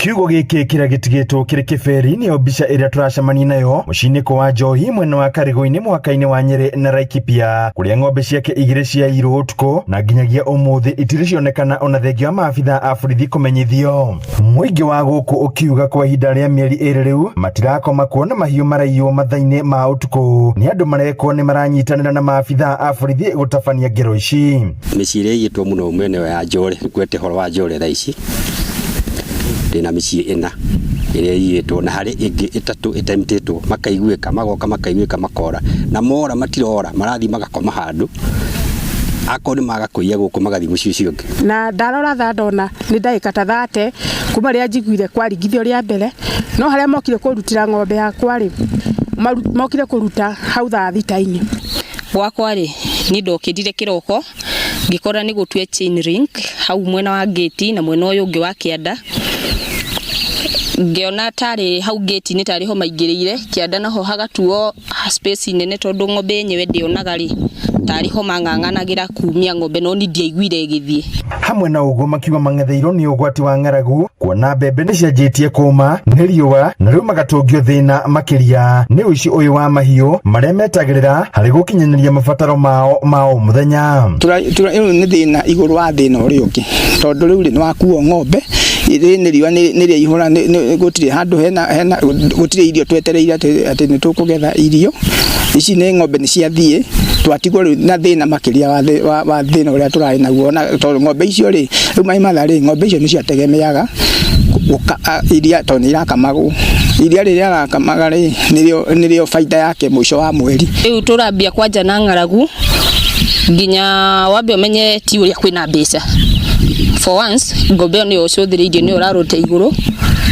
Kiugo gĩkĩ kĩrĩa gĩtigĩtwo kĩrĩ kĩberi nĩyo mbica ĩrĩa tũracemania nayo mũciĩ-inĩ wa Njohi mwena wa Karigũ-inĩ mũhaka-inĩ wa Nyĩrĩ na Laikipia kũrĩa ng'ombe ciake igĩrĩ ciaiyirwo ũtukũ na nginyagia ũmũthĩ itirĩ cionekana ona thengia wa maabitha a borithi kũmenyithio. Mũingĩ wa gũkũ ũkiuga kwa ihinda rĩa mĩeri ĩrĩ rĩu matirakoma kuona mahiũ maraiywo mathaa-inĩ ma ũtukũ nĩ andũ marekwo nĩ maranyitanĩra na maabitha a borithi gũtabania ngero ici. Mĩciĩ ĩrĩa ĩiyĩtwo mũno mwena ĩyo ya Njore, ngwete ũhoro wa Njore thaa ici, ndĩna mĩciĩ ĩna ĩrĩa ĩiyĩtwo na harĩ ĩngĩ ĩtatũ ĩtemtĩtwo makaiguĩka, magoka makaiguĩka makora, na mora matirora marathiĩ magakoma handũ, akorwo nĩ maga kũiya gũkũ magathiĩ mũciĩ ũcio ũngĩ. Na ndarora thaa ndona nĩ ndagĩka ta thate kuma rĩrĩa njiguire kwaringithio rĩa mbere, no harĩa mokire kũrutĩra ng'ombe yakwa rĩ, mokire kũruta hau thaa thita-inĩ. Gwakwa rĩ, niĩ ndokĩrire kĩroko, ngĩkora nĩ gũtue chain link hau mwena wa gate na mwena ũyũ ũngĩ wa kĩanda. Ngĩona tarĩ hau gate-inĩ tarĩ ho maingĩrĩire, kĩanda naho hagatuo space nene tondũ ng'ombe yenyewe ndĩonaga rĩ, tarĩ ho mang'ang'anagĩra kumia ng'ombe no niĩ ndiaiguire ĩgĩthiĩ. Hamwe na ũguo makiuga mang'etheirwo nĩ ũgwati wa ng'aragu kuona mbembe nĩ cianjĩtie kũma nĩ riũa na rĩu magatũngio thĩna makĩria nĩ ũici ũyũ wa mahiũ marĩa metagĩrĩra harĩ gũkinyanĩria mabataro mao ma o mũthenya. Ĩno nĩ thĩna igũrũ wa thĩna ũrĩa ũngĩ tondũ rĩu rĩ nĩ wakuo ng'ombe rĩrĩ nĩ riũa nĩ rĩaihũra gũtirĩ handũ hena hena gũtirĩ irio twetereire atĩ nĩ tũkũgetha irio ici nĩ ng'ombe nĩ ciathiĩ twatigwo rĩu na thĩna makĩria wa thĩna ũrĩa tũrarĩ naguo na tondũ ng'ombe icio rĩ rĩu mai matha rĩ ng'ombe icio nĩcio ategemeaga iria tondũ nĩ irakamagwo iria rĩrĩa arakamaga rĩ nĩrĩo baita yake mũico wa mweri. Rĩu tũrambia kwanja na ng'aragu nginya wambe ũmenye ti ũrĩa kwĩna mbeca. For once ng'ombe ĩyo nĩyo ũcũthĩrĩirie nĩyo ũrarũta igũrũ,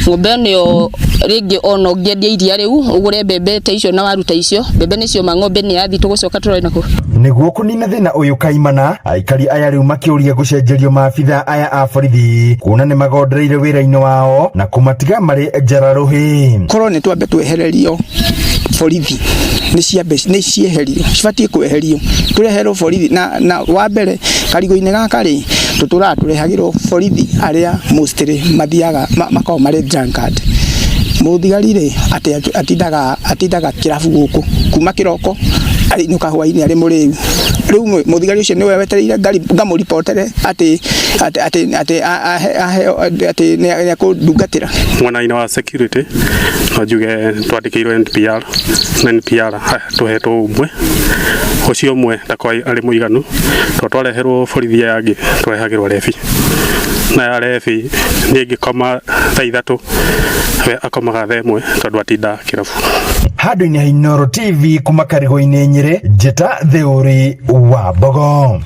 ng'ombe ĩyo nĩyo rĩngĩ ona ũngĩendia iria rĩu ũgũre mbembe ta icio na waru ta icio, mbembe nĩ cioma ng'ombe nĩ yathiĩ tũgũcoka tũrore nakũ. Nĩguo kũnina thĩna ũyũ kaimana, aikari aya rĩu makĩũria gũcenjerio maabitha aya a borithi kuona nĩ magondereire wĩra-inĩ wao na kũmatiga marĩ njara rũhĩ. Korwo nĩ twambe twehererio borithi nĩ ciambe nĩ cieherio cibatiĩ kweherio tũreherwo borithi na wa mbere karigũ-inĩ gaka rĩ tũtũraga tũrehagĩrwo borithi arĩa mostly mathiaga makoragwo marĩ drunkard. Mũthigari rĩ atĩ atindaga kĩrabu gũkũ kuma kĩroko ainũka hwainĩ arĩ mũrĩu. Rĩu mũthigari ũcio nĩwe wetereire ngamũribotere atĩ atĩ atĩ aheo atĩ nĩ ekũndungatĩra. Mwena-inĩ wa security no njuge twandĩkĩirwo NPR na NPR tũhetwo ũmwe ũcio ũmwe ndakoragwo arĩ mũiganu tondũ twareherwo borithi aya angĩ tũrehagĩrwo rebi na ya rebi niĩ ngĩkoma thaa 3 we akomaga thaa 1 tondũ atinda kĩrabu. Handũ-inĩ ha Inooro TV kuma Karigũ-inĩ Nyĩrĩ, njĩta Theũri wa Mbogo.